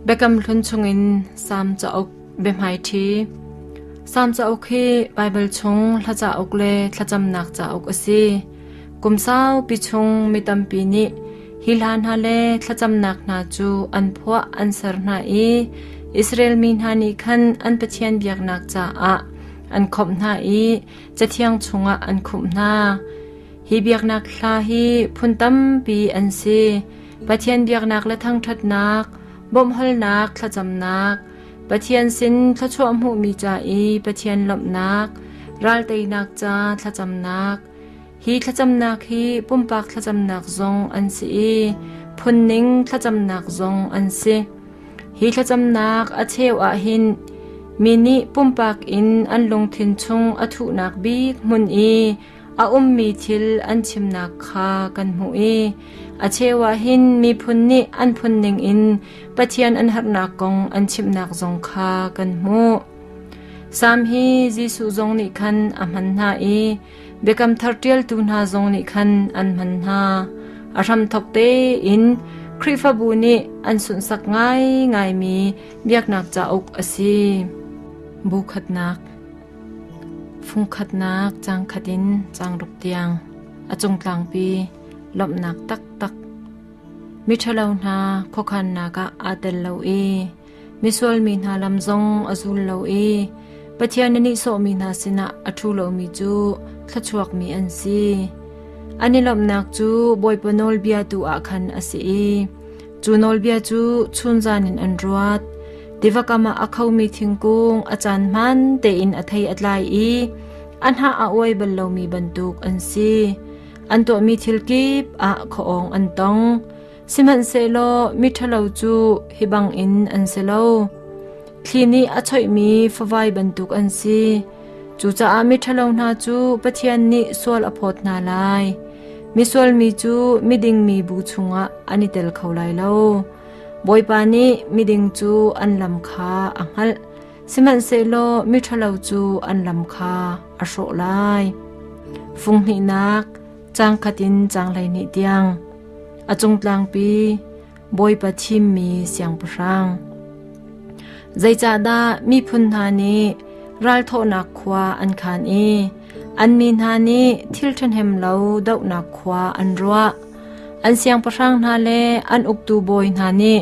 Biakam Hlun chungin Salm cauk biahmaiṭhi. Salm cauk hi Baibal chung hla cauk le thlacamnak cauk a si. Kum saupi chung mi tampi nih hi hla hna le thlacamnak hna cu an phuah an ser hna i Israel mi hna nih khan an Pathian biaknak caah an khawmh hna i Cathiang chungah an khumh hna. Hi biaknak hla hi phun tampi an si. Pathian biaknak le thangṭhatnak, bawmhhalnak, thlacamnak, Pathian sin thluachuah hmuhmi ca i Pathian lawmhnak, ralteinak ca thlacamnak. Hi thlacamnak hi pumpak thlacamnak zong an si i phunning thlacamnak zong an si. Hi thlacamnak a cheu ah hin mi nih pumpak in an lungthin chung a thuhnak bik hmun i a ummi thil an chimnak kha kan hmuh i a cheu ah hin miphun nih an phun ningin Pathian an harnak kong an chimnak zong kha kan hmuh. Salm hi Jesuh zong nih khan a hman hna i Biakam Thar ṭialtu hna zong nih khan an hman hna. A hramthawk tein Khrihfabu nih an sunhsak ngaingaimi biaknak cauk a si. Bu khatnak Fungkhatnak cangkhat in cangruk tiang a cungtlangpi lawmhnak taktak miṭhalo hna khuakhannak ah aa tel lo i misual mi hna lam zong a zul lo i Pathian a nihsawhmi hna sinah a ṭhu lomi cu thluachuakmi an si. An i lawmhnak cu Bawipa nawlbia tu ah khan a si i cu nawlbia cu chunzan in an ruat. Tiva kam ah a khomi thingkung a caan hmaan tein a thei a tlai i a hnah a uai bal lomi bantuk an si. An tuahmi thil kip ah khuaawng an tong. Sihmanhsehlaw miṭhalo cu hi bangin an si lo. Thli nih a choihmi favai bantuk an si. Cucaah miṭhalo hna cu Pathian nih sual a phawt hna lai. Misual mi cu miding mi bu chungah an i tel kho lai lo. Bawipa nih miding cu an lam kha a hngalh, sihmanhsehlaw miṭhalo cu an lam kha a hrawh lai. Fung hnihnak, caang khat in caang 12 tiang. A cungtlangpi Bawipa thimmi siangpahrang. Zeicahdah miphun hna nih ralthawhnak khua an khan i an mi hna nih thil ṭhahnem lo dohnak khua an ruah? An siangpahrang hna le an uktu bawi hna nih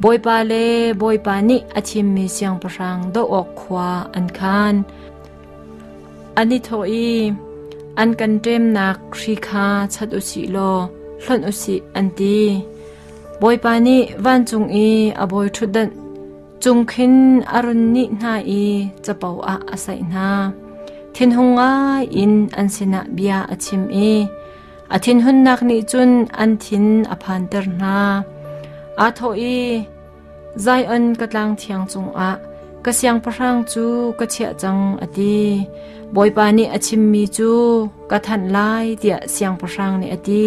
Bawipa le Bawipa nih a thimmi siangpahrang doh awk khua an khan. An i thawh i, An kan ṭemnak hri kha chat u sih law hlonh u sih, an ti. Bawipa nih vancung i a bawi ṭhutdanh cung khin a run nih hna i capo ah a saih hna. Thinhung ngai in an sinah bia a chim i a thinhunnak nih cun an thin a phanter hna. Aa thawh i, Zion ka tlang thiang cungah ka siangpahrang cu ka chiah cang a ti. Bawipa nih a chimmi cu ka thanh lai tiah siangpahrang nih a ti.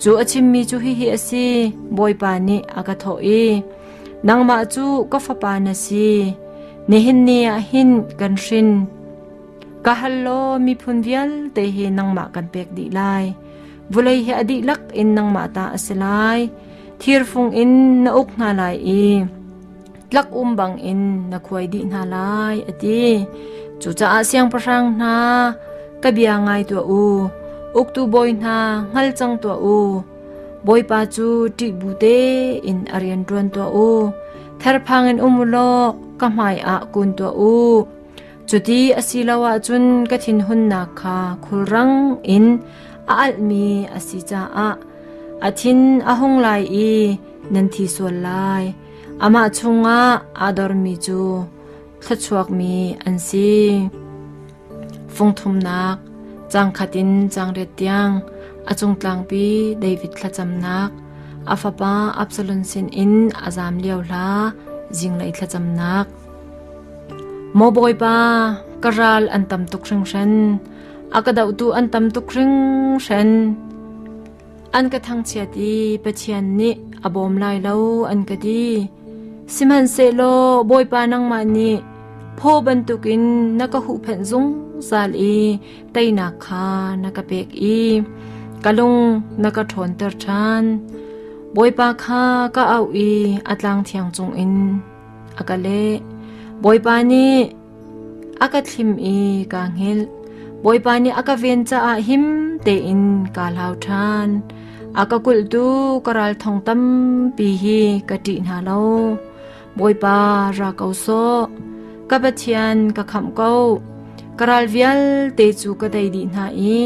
Cu a chimmi cu hihi a si, Bawipa nih a ka thawh i, Nangmah cu ka fapa na si, nihin ni ah hin kan hrin. Ka hal law miphun vialte hi nangmah kan pek dih lai. Vulei hi a dihlak in nangmah ta a si lai. Thirfung in na uk hna lai i tlak um bangin na khuai dih hna lai, a ti. Cucaah siangpahrang hna, ka bia ngai tuah u. Uktu bawi hna, hngal cang tuah u. Bawipa cu ṭih bu tein a rian ṭuan tuah u. Therphang in um u law ka hmaiah kun tuah u. Cuti a si lo ahcun ka thinhunnak kha khulrang in a alhmi a si caah a thin a hung lai i nan thi sual lai. Amah chungah aa dormi cu thluachuakmi an si. Fungthumnak, caang khat in caang riat tiang, a cungtlangpi David thlacamnak, a fapa Absalom sinin a zaam lio hla, zinglei thlacamnak. Maw Bawipa, ka ral an tam tuk hringhran. A ka dohtu an tam tuk hringhran. An ka thangchiat i Pathian nih a bawm lai lo an ka ti. Sihmanhsehlaw Bawipa nangmah nih phaw bantukin na ka huhphenh zungzal i teinak kha na ka pek i ka lung na ka ṭhawnter ṭhan. Bawipa kha ka auh i a tlang thiang cungin a ka leh. Bawipa nih a ka thlim i kaa hngilh. Bawipa nih a ka ven caah him tein kaa hlau ṭhan. A ka kulhtu ka ral thong tampi hi ka ṭih hna lo. Bawipa ra ko sawh. Ka Pathian ka khamh ko. Ka ral vialte cu ka tei dih hna i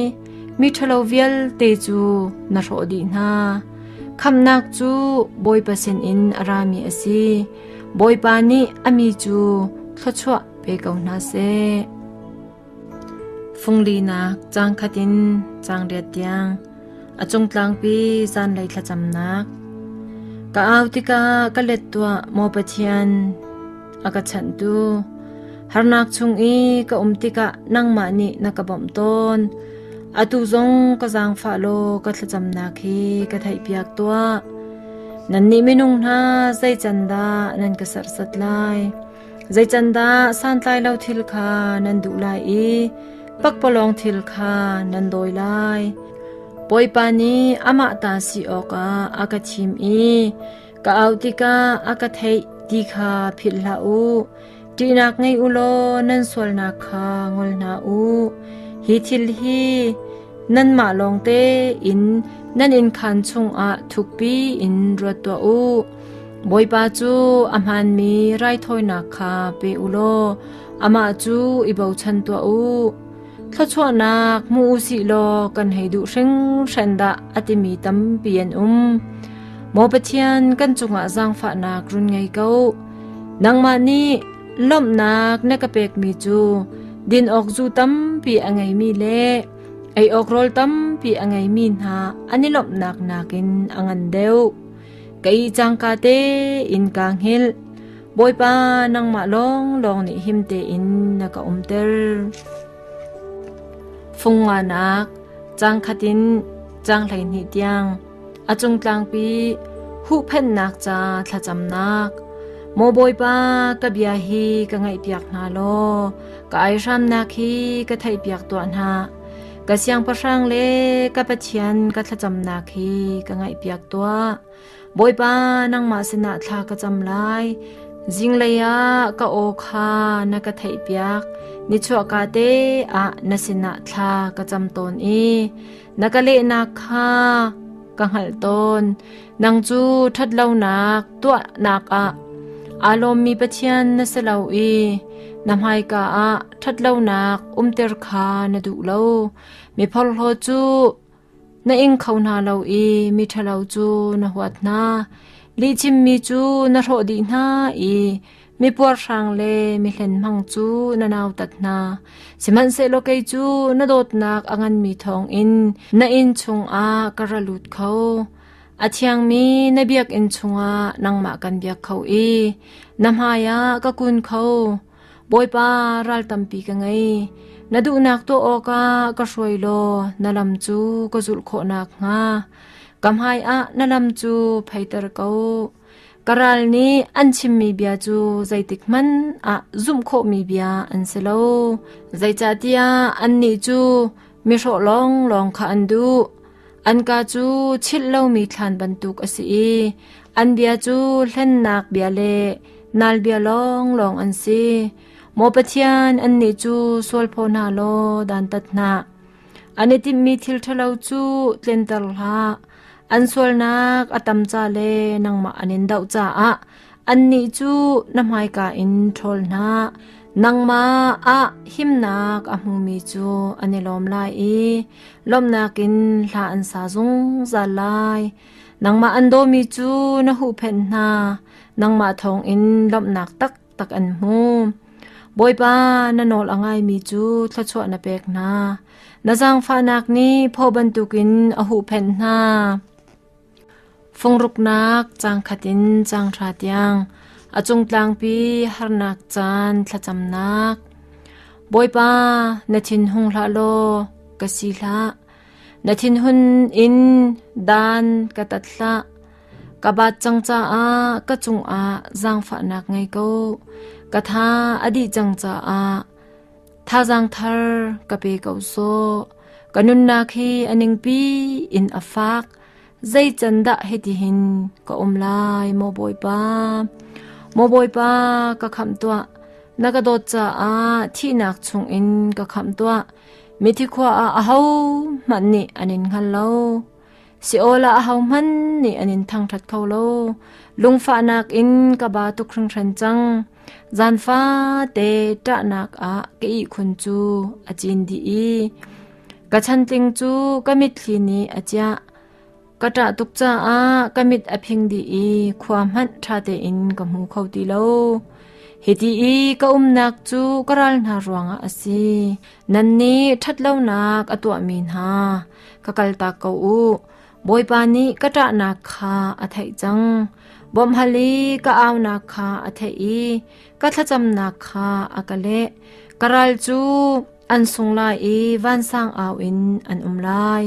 mi ṭhalo vialte cu na hrawh dih hna. Khamhnak cu Bawipa sinin a rami a si. Bawipa nih a mi cu thluachuah pe ko hna seh. Funglinak caang khat in caang riat tiang a cung tlangpi zanlei thlacamnak. Ka au tikah ka let tuah, maw Pathian, a ka chanhtu. Harnak chung i ka um tikah nangmah nih na ka bawmh tawn. Atu zong ka zaangfah law ka thlacamnak hi ka theihpiak tuah. Nannih minung hna zei can dah nan ka serhsat lai? Zei can dah santlai lo thil kha nan duh lai i pakpalawng thil kha nan dawi lai? Bawipa nih amah ta si awkah a ka thim i ka au tikah a ka theih ti kha philh hlah u. Ṭihnak ngei u law nan sualnak kha ngol hna u. Hi thil hi nanmah lawng tein nan innkhaan chungah thukpi in ruat tuah u. Bawipa cu a hmaanmi raithawinak kha pe u law amah cu i bochan tuah u. Thluachuahnak hmu u sih law kan hei duh hringhran dah a timi tampi an um. Maw Pathian, kan cungah zaangfahnak run ngei ko. Nangmah nih lawmhnak na ka pekmi cu din awk zu tampi a ngeimi le ei awk rawl tampi a ngeimi hna an i lawmhnak nakin a ngan deuh. Ka ih cangka tein kaa hngilh. Bawipa, nangmah lawnglawng nih him tein na ka umter. Fung nganak, caang khat in caang 12 tiang, a cung tlangpi huhphenhnak ca thlacamnak. Maw Bawipa, ka bia hi ka ngaihpiak hna law, ka aihramnak hi ka theihpiak tuah hna. Ka siangpahrang le ka Pathian ka thlacamnak hi ka ngaihpiak tuah. Bawipa, nangmah sinah thla ka cam lai. Zinglei ah ka aw kha na ka theihpiak. Nichuahka te ah na sinah thla ka cam tawn i na ka lehnak kha ka hngalh tawn. Nang cu ṭhatlonak tuahnak ah aa lawmmi Pathian na si lo i na hmaika ah ṭhatlonak umter kha na duh lo. Mi phorhlaw cu Na ing kho hna lo i miṭhalo cu na huat hna. Lihchimmi cu na hrawh dih hna i mipuarhrang le mihlenhmang cu na nautat hna. Sihmanhsehlaw kei cu na dawtnak a nganmi thawngin na inn chungah ka ra lut kho. A thiangmi na biakinn chungah nangmah kan biak kho i na hmaiah ka kun kho. Bawipa, ral tampi ka ngei. Na duhnak tuah awkah ka hruai law na lam cu ka zulh khawh nakhnga ka hmaiah na lam cu pheiter ko. Ka ral nih an chimmi bia cu zeitikhmanh ah zumh khawhmi bia an si lo. Zeicahtiah annih cu mihrawh lawnglawng kha an duh. An ka cu chilh lomi thlan bantuk a si i an bia cu hlennak bia le nal bia lawnglawng an si. Maw Pathian, annih cu sualphaw hna law dantat hna. An i timhmi thil ṭhalo cu tlenter hlah. An sualnak a tam ca le nangmah an in doh caah annih cu na hmaika in ṭhawl hna. Nangmah ah himnak a hmumi cu an i lawm lai i lawmhnak in hla an sa zungzal lai. Nangmah an dawmi cu na huhphenh hna, nangmah thawngin lawmhnak taktak an hmu. Bawipa, na nawl a ngaimi cu thluachuah na pek hna. Na zaangfahnak nih phaw bantukin a huhphenh hna. Fungruknak caang khat in caang hra tiang a cung tlangpi harnak caan thlacamnak. Bawipa, na thin hung hlah law ka si hlah. Na thinhun in dan ka tat hlah. Ka bat cang caah ka cungah zaangfahnak ngei ko. Ka tha a dih cang caah Thazaang thar ka pe ko sawh. Ka nunnak hi a ningpi in a fak. Zei can dah hitihin ka um lai, maw Bawipa? Maw Bawipa, ka khamh tuah. Na ka dawt caah thihnak chungin ka khamh tuah. Mithi khua ah ahohmanh nih an in hngal lo. Seol ah ahohmanh nih an in thangṭhat kho lo. Lungfahnak in ka ba tuk hringhran cang. Zan fate ṭahnak ah ka ihkhun cu a cin dih i ka chantling cu ka mitthli nih a ciah. Ka ṭah tuk caah ka mit a phing dih i khua hmanh ṭha tein ka hmu kho ti lo. Hiti i ka umnak cu ka ral hna ruangah a si. Nannih ṭhatlonak a tuahmi hna, ka kaltak ko u. Bawipa nih ka ṭahnak kha a theih cang. Bawmhhal i ka aunak kha a theih i ka thlacamnak kha a ka leh. Ka ral cu an sung lai i vansang au in an um lai.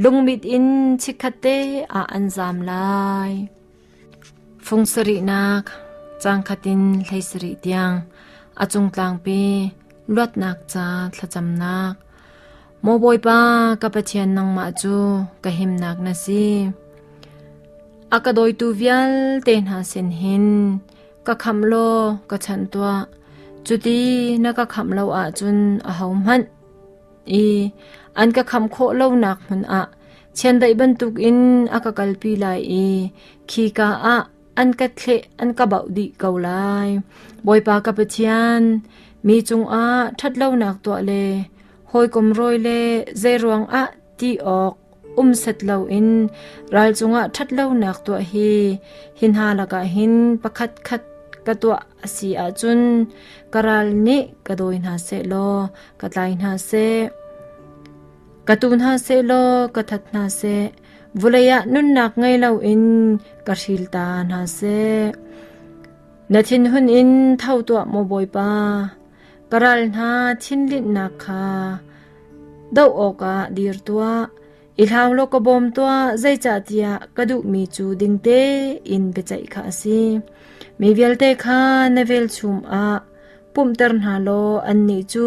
Lungmit in chikkhatte ah an zaam lai. Fung sarihnak cangkhat in hlei sarih tiang a cung tlangpi luatnak ca thlacamnak. Maw Bawipa ka Pathian nangmah cu ka himnak na si. A ka dawitu vialte hna sin hin ka khamh law ka chanh tuah. Cuti na ka khamh lo ahcun ahohmanh i an ka khamh khawh lonak hmun ah chiandeih bantukin a ka kalpi lai i khika ah an ka thleh an ka bauh dih ko lai. Bawipa ka Pathian, mi cungah ṭhatlonak tuah le hawikom rawi le zeiruang ah ti awk um set loin ral cungah ṭhatlonak tuah hi hi hna lakah hin pakhat khat ka tuah a si ahcun ka ral nih ka dawi hna seh law ka tlai hna seh. Ka tu hna seh law ka that hna seh. Vawlei ah nunnak ngei loin ka hril ta hna seh. Na thinhun in tho tuah maw Bawipa, ka ral hna thinlinhnak kha doh awkah dir tuah. I hlau law ka bawm tuah, zeicahtiah ka duhmi cu ding tein biaceih kha a si. Mi vialte kha na velchum ah pumhter hna law annih cu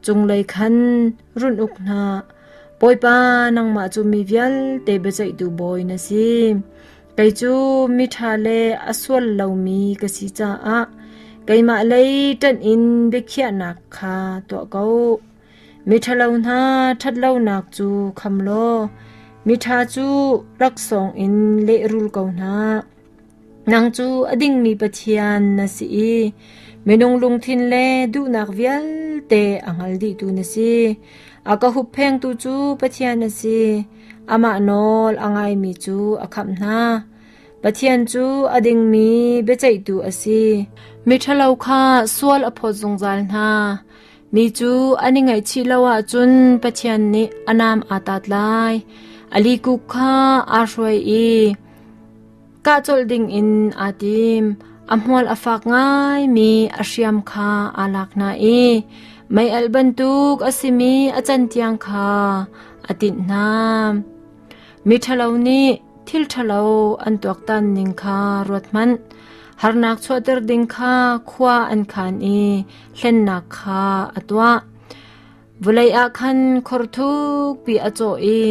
cunglei khan run uk hna. Bawipa, nangmah cu mi vialte biaceihtu bawi na si. Kei cu miṭha le a sual lomi ka si caah keimah lei ṭanh in biakhiahnak kha tuah ko. Miṭhalo hna ṭhatlonak cu kham law miṭha cu laksawng in lehrul ko hna. Nang cu a dingmi Pathian na si i minung lungthin le duhnak vialte a hngal dihtu na si. A ka hupphengtu cu Pathian a si. Amah nawl a ngaimi cu a khamh hna. Pathian cu a dingmi biaceihtu a si. Miṭhalo kha sual a phawt zungzal hna. Mi cu an i ngaihchih lo ahcun Pathian nih a nam aa tat lai. A likuk kha aa hruai i kah colh dingin aa tim. A hmual a fak ngaimi a hriam kha aa lak hna i mei-alh bantuk a simi a cantiang kha a tinh hna. Miṭhalo nih thil ṭhalo an tuaktan ning kha ruat hmanh. Harnak chuahter ding kha khua an khan i hlennak kha a tuah. Vawlei ah khan khor thukpi a cawh i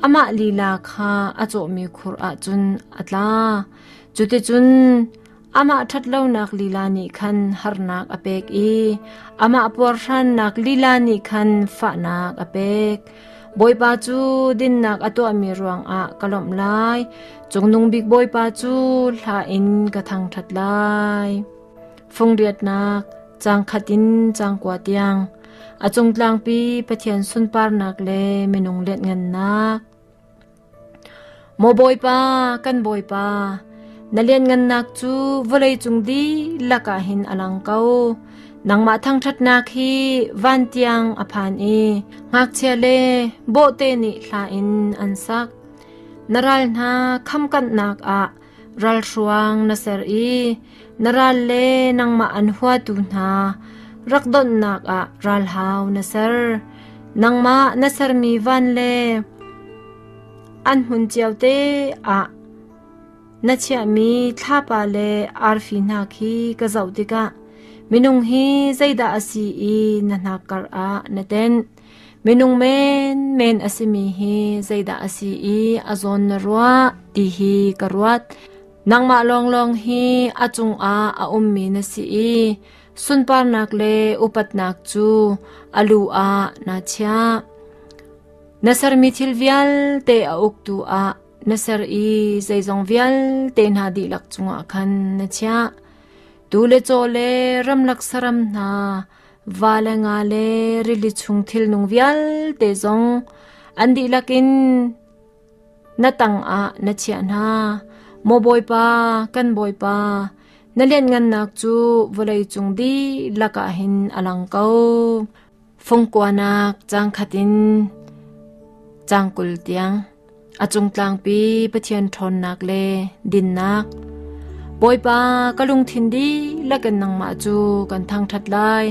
amah lila kha a cawhmi khur ah cun a tla. Cuticun amah ṭhatlonak lila nih khan harnak a pek i amah puarhrannak lila nih khan fahnak a pek. Bawipa cu dinnak a tuahmi ruangah ka lawmh lai. Cungnung bik Bawipa cu hla in ka thangṭhat lai. Fungriatnak caang khat in caang kua tiang a cungtlangpi Pathian sunparnak le minung lianhngannak. Maw Bawipa, kan Bawipa, na lianhngannak cu vawleicung dihlak ah hin a lang ko. Nangmah thangṭhatnak hi van tiang a phan i ngakchia le bawhte nih hla in an sak. Na ral hna khamkanhnak ah ralhruang na ser i na ral le nangmah an huatu hna rak donhnak ah ralhau na ser. Nangmah na sermi van le an hmun cio te ah na chiahmi thlapa le arfi hna khi ka zoh tikah minung hi zeidah a si i na hnakkar ah na tenh. Minung menmen a simi hi zeidah a si i a zawn na ruah ti hi ka ruat. Nangmah lawnglawng hi a cungah a ummi na si i sunparnak le upatnak cu a lu ah naa chiah. Na sermi thil vialte a uktu ah na ser i zeizong vialte hna dihlak cungah khan na chiah. Tuu le caw le ramlak saram hna, va le nga le rili chung thilnung vialte zong an dihlak in na tangah na chiah hna. Maw Bawipa, kan Bawipa, na lianhngannak cu vawlei cung dihlak ah hin a lang ko. Fungkuanak caang khat in caang 20 tiang. A cung tlangpi Pathian ṭhawnnak le dinnak. Bawipa, ka lungthin dihlak in nangmah cu kan thangṭhat lai.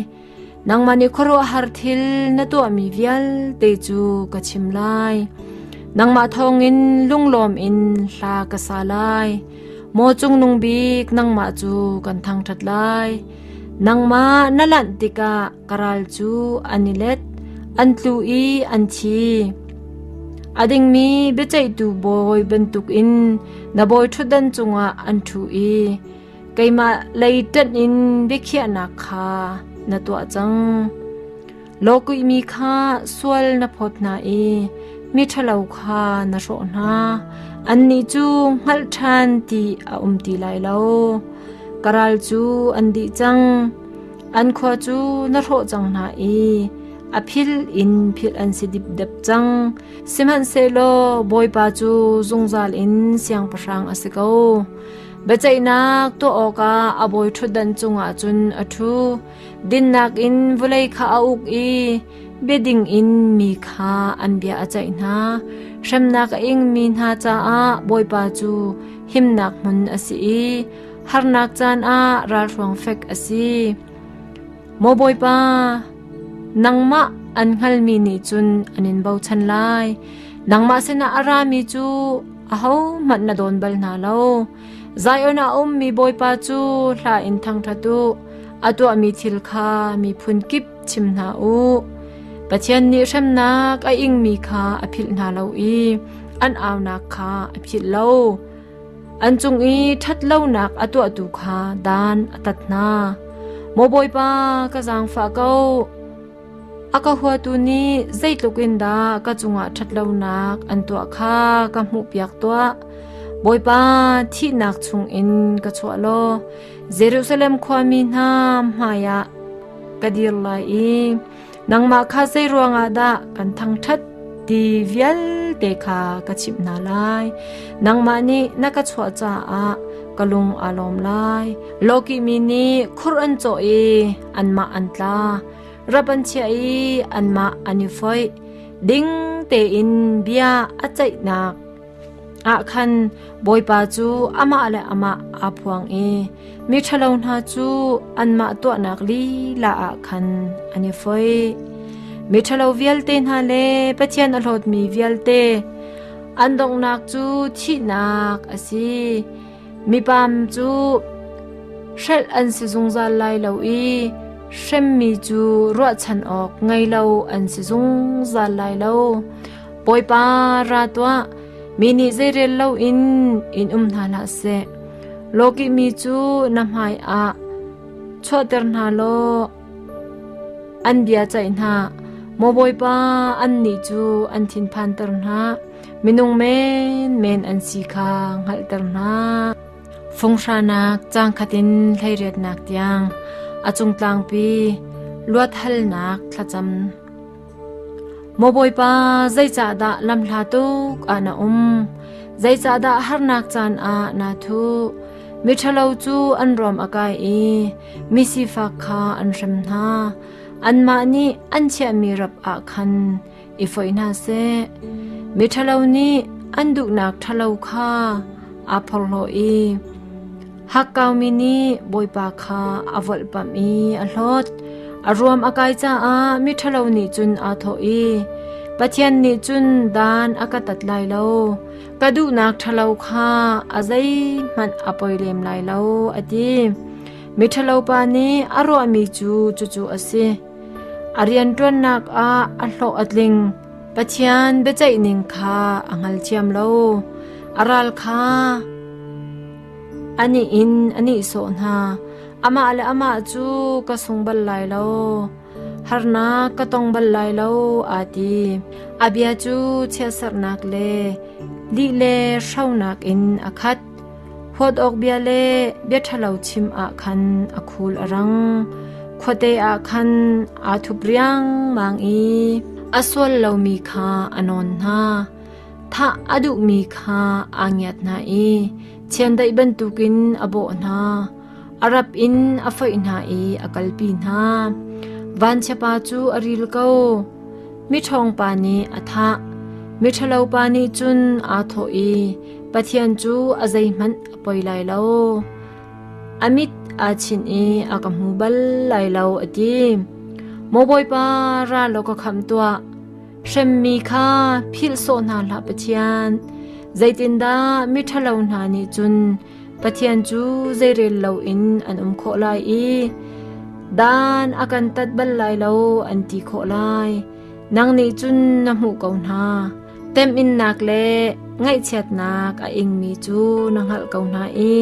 Nangmah nih khuaruahhar thil na tuahmi vialte cu ka chim lai. Nangmah thawngin lunglawm in hla ka sa lai. Maw Cungnung Bik, nangmah cu kan thangṭhat lai. Nangmah na lanh tikah ka ral cu an i let, an tlu i an thi. A dingmi biaceihtu bawi bantukin na bawi ṭhutdan cungah an ṭhu i keimah lei ṭanh in biakhiahnak kha na tuah cang. Lawkuihmi kha sual na phawt hna i miṭhalo kha na hrawh hna. Annih cu hngalh ṭhan ti a um ti lai lo. Ka ral cu an dih cang. An khua cu na hrawh cang hna i a phil in philh an si dipdep cang. Sihmanhsehlaw Bawipa cu zungzal in siangpahrang a si ko. Biaceihnak tuah awkah a bawi ṭhutdan cungah cun a ṭhu. Dinnak in vawlei kha a uk i biading in mi kha an bia a ceih hna. Hremnak a ingmi hna caah Bawipa cu himnak hmun a si i harnak caan ah ralhruang fek a si. Maw Bawipa, nangmah an hngalmi nih cun an in bochan lai. Nangmah sinah a rami cu ahohmanh na dawn bal hna lo. Zion ah a ummi Bawipa cu hla in thangṭhat u. A tuahmi thil kha miphun kip chim hna u. Pathian nih hremnak a ingmi kha a philh hna lo i an aunak kha a philh lo. An cung i ṭhatlonak a tuahtu kha dan a tat hna. Maw Bawipa, ka zaangfah ko. A ka huatu nih zeitluk in dah ka cungah ṭhatlonak an tuah kha ka hmuhpiak tuah. Bawipa, thihnak chungin ka chuah law Jerusalem khuami hna hmaiah ka dir lai i nangmah kha zei ruangah dah kan thangṭhat ti vialte kha ka chimh hna lai. Nangmah nih na ka chuah caah ka lung aa lawm lai. Lawkihmi nih khur an cawh i anmah an tla. Rap an chiah i anmah an i foih. Ding tein bia a ceihnak ah khan Bawipa cu amah le amah aa phuang i miṭhalo hna cu anmah tuahnak lila ah khan an i foih. Miṭhalo vialte hna le Pathian a hlawtmi vialte an donghnak cu thihnak a si. Mipam cu hrelh an si zungzal lai lo i hremmi cu ruahchan awk ngei lo an si zungzal lai lo. Bawipa ra tuah, mi nih zeirel loin in um hna hlah seh. Lawkihmi cu na hmaiah chuahter hna law an bia ceih hna. Maw Bawipa, annih cu an thinphanter hna. Minung menmen an si kha hngalhter hna. Funghranak caang khat in hleiriatnak tiang a cungtlangpi luat halnak thlacam. Maw Bawipa, zeicahdah lamhla tuk ah na um? Zeicahdah harnak caan ah naa thuh? Miṭhalo cu an ruam a kai i misifak kha an hrem hna. Anmah nih an chiahmi rap ah khan i foih hna seh. Miṭhalo nih an duhnak ṭhalo kha aa phorhlaw i Hakkaumi nih Bawipa kha a volhpamh i a hlawt. A ruam a kai caah miṭhalo nih cun aa thawh i, Pathian nih cun dan a ka tat lai lo. Ka duhnak ṭhalo kha a zeihmanh a poi lem lai lo, a ti. Miṭhalo pa nih a ruahmi cu cucu a si. A rianṭuannak ah a hlawh a tling. Pathian biaceih ning kha a hngalthiam lo. A ral kha a nih in a nihsawh hna. Amah le amah cu ka sung bal lai lo. Harnak ka tong bal lai lo, aa ti. A bia cu chiatserhnak le lih le hronak in a khat. Huat awk bia le bia ṭhalo chim ah khan a khul a rang. Khuate ah khan aa thup riangmang i a sual lomi kha a nawn hna. Thah a duhmi kha aa ngiat hna i chiandeih bantukin a bawh hna. A rap in a foih hna i a kalpi hna. Vanchiapa cu a ril ko. Miṭhawngpa nih a thah. Miṭhalopa nih cun aa thawh i Pathian cu a zeihmanh a poi lai lo. A mit aa chinh i a ka hmu bal lai lo a ti. Maw Bawipa, ra law ka khamh tuah. Hremmi kha philh sawh hna hlah Pathian. Zeitindah miṭhalo hna nih cun Pathian cu zeirel loin an um khawh lai i dan a kan tat bal lai lo an ti khawh lai. Nang nih cun na hmuh ko hna. Temhinnak le ngaihchiatnak a ingmi cu na hngalh ko hna i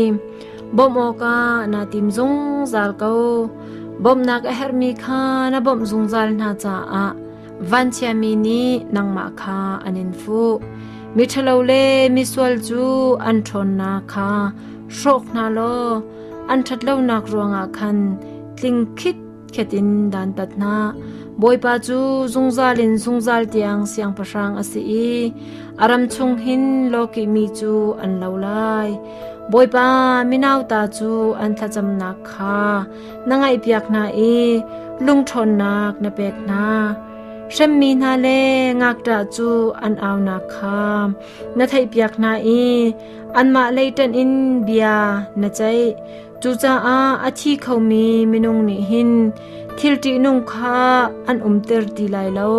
bawmh awkah naa tim zungzal ko. Bawmhnak a herhmi kha na bawmh zungzal hna caah vanchiami nih nangmah kha an in fuh. Miṭhalo le misual cu an ṭhawnnak kha hrawk hna law an ṭhatlonak ruangah khan tling khitkhet in dantat hna. Bawipa cu zungzal in zungzal tiang siangpahrang a si i a ram chung hin lawkihmi cu an lo lai. Bawipa minauta cu an thlacamnak kha na ngaihpiak hna i lungṭhawnnak na pek hna. Hremmi hna le ngakṭah cu an aunak kha na theihpiak hna i anmah lei ṭanh in bia na ceih. Cucaah a thi khomi minung nih hin thil ṭihnung kha an umter ti lai lo.